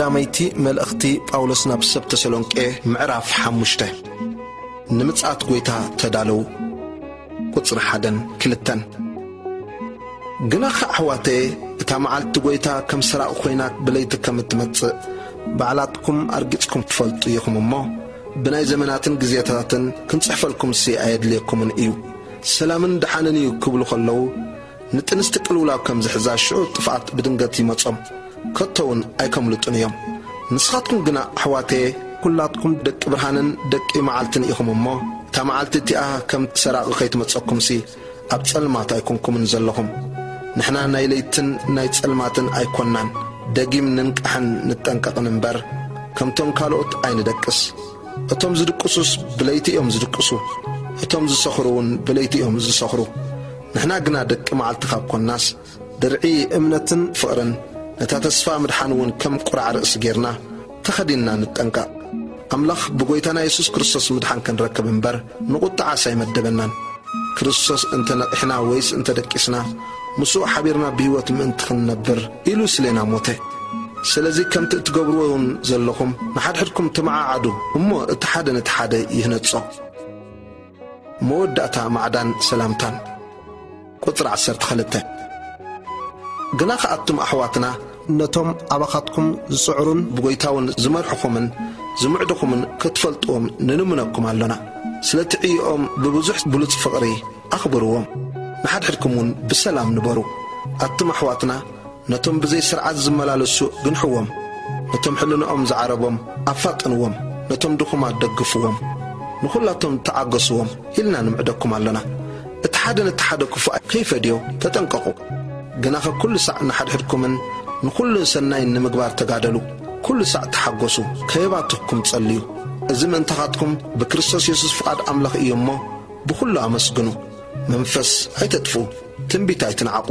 ቀዳመይቲ መልእኽቲ ጳውሎስ ናብ ሰብ ተሰሎንቄ ምዕራፍ ሓሙሽተ። ንምጽኣት ጐይታ ተዳለዉ። ቁጽሪ ሓደን ክልተን። ግናኸ ኣሕዋተየ፣ እታ መዓልቲ ጐይታ ከም ሰራቕ ኾይና ብለይቲ ከም እትመጽእ ባዕላትኩም ኣርጊጽኩም ትፈልጡ ኢኹም እሞ፣ ብናይ ዘመናትን ግዜታትን ክንጽሕፈልኩምሲ ኣየድልየኩምን እዩ። ሰላምን ደሓንን እዩ ክብሉ ከለዉ፣ ንጥንስቲ ቅልውላው ከም ዝሕዛ ሽዑ ጥፍኣት ብድንገት ይመጾም፣ ከቶ እውን ኣይከምልጡን እዮም። ንስኻትኩም ግና ኣሕዋተየ፣ ኩላትኩም ደቂ ብርሃንን ደቂ መዓልትን ኢኹም እሞ፣ እታ መዓልቲ እቲኣ ከም ሰራቒ ከይትመጸኩምሲ ኣብ ጸልማት ኣይኮንኩምን ዘለኹም። ንሕና ናይ ለይትን ናይ ጸልማትን ኣይኮንናን፣ ደጊም ንንቃሕን ንጠንቀቕን እምበር፣ ከምቶም ካልኦት ኣይንደቅስ። እቶም ዝድቅሱስ ብለይቲ እዮም ዝድቅሱ፣ እቶም ዝሰኽሩ እውን ብለይቲ እዮም ዝሰኽሩ። ንሕና ግና ደቂ መዓልቲ ካብ ኮንናስ፣ ድርዒ እምነትን ፍቕርን፣ ነታ ተስፋ ምድሓን እውን ከም ቁራዕ ርእሲ ጌርና ተኸዲንና ንጠንቀቕ። ኣምላኽ ብጐይታና የሱስ ክርስቶስ ምድሓን ክንረክብ እምበር፣ ንቑጥዓስ ኣይመደበናን። ክርስቶስ እንተ ነቒሕና ወይስ እንተ ደቂስና፣ ምስኡ ሓቢርና ብህይወት ምእንቲ ክንነብር ኢሉ ስሌና ሞተ። ስለዚ ከምቲ እትገብርዎ እውን ዘለኹም፣ ንሓድሕድኩም ተመዓዓዱ፣ እሞ እቲ ሓደ ነቲ ሓደ ይህነጾ። መወዳእታ ማዕዳን ሰላምታን። ቁጽሪ ዓሰርተ ክልተ። ግናኸ ኣቱም ኣሕዋትና፣ ነቶም ኣባኻትኩም ዝጽዕሩን ብጐይታ እውን ዝመርሕኹምን ዝምዕድኹምን ክትፈልጥዎም ንልምነኩም ኣሎና። ስለቲ ዕዮኦም ብብዙሕ ብሉጽ ፍቕሪ ኣኽብርዎም። ንሓድሕድኩም እውን ብሰላም ንበሩ። ኣቱም ኣሕዋትና፣ ነቶም ብዘይ ስርዓት ዝመላለሱ ግንሕዎም። ነቶም ሕልናኦም ዝዓረቦም ኣፋጥንዎም። ነቶም ድኹማት ደግፍዎም። ንኹላቶም ተዓገስዎም ኢልና ንምዕደኩም ኣሎና። እቲ ሓደ ነቲ ሓደ ክፉእ ከይፈድዮ ተጠንቀቑ። ግናኸ ኩሉ ሳዕ ንሓድሕድኩምን ንኹሉን ሰናይን ንምግባር ተጋደሉ። ኩሉ ሳዕ ተሓጎሱ፣ ከየባትኽኩም ጸልዩ። እዚ ምእንታኻትኩም ብክርስቶስ የሱስ ፍቓድ ኣምላኽ እዩ እሞ፣ ብኹሉ ኣመስግኑ። መንፈስ ኣይተጥፍኡ፣ ትንቢት ኣይትንዓቑ።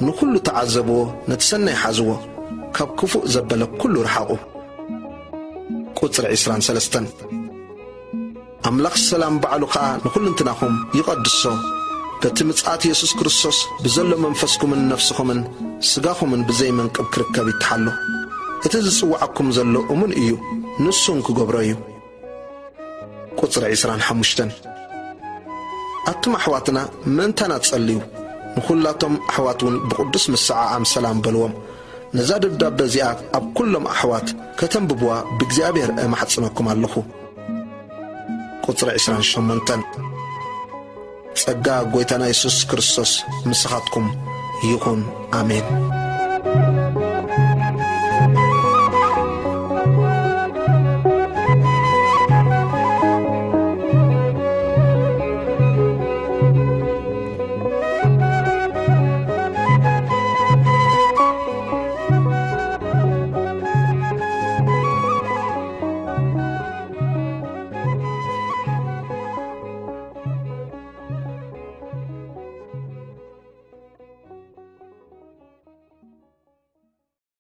ንኹሉ ተዓዘብዎ፣ ነቲ ሰናይ ሓዝዎ፣ ካብ ክፉእ ዘበለ ኩሉ ርሓቑ። ቁጽሪ ዕስራን ሰለስተን። ኣምላኽ ሰላም ባዕሉ ኸኣ ንኹልንትናኹም ይቐድሶ። በቲ ምጽኣት የሱስ ክርስቶስ ብዘሎ መንፈስኩምን ነፍስኹምን ስጋኹምን ብዘይ መንቅብ ክርከብ ይተሓሎ። እቲ ዝጽውዓኩም ዘሎ እሙን እዩ፣ ንሱን ክገብሮ እዩ። ቁጽሪ ዕስራን ሓሙሽተን። ኣቱም ኣሕዋትና፣ ምእንታና ጸልዩ። ንኹላቶም ኣሕዋት እውን ብቕዱስ ምስዓዓም ሰላም በልዎም። ነዛ ደብዳበ እዚኣ ኣብ ኩሎም ኣሕዋት ከተንብብዋ ብእግዚኣብሔር እማሕጽነኩም ኣለኹ። ቁጽሪ ዕስራን ሸሞንተን። ጸጋ ጐይታና የሱስ ክርስቶስ ምሳኻትኩም ይኹን። ኣሜን።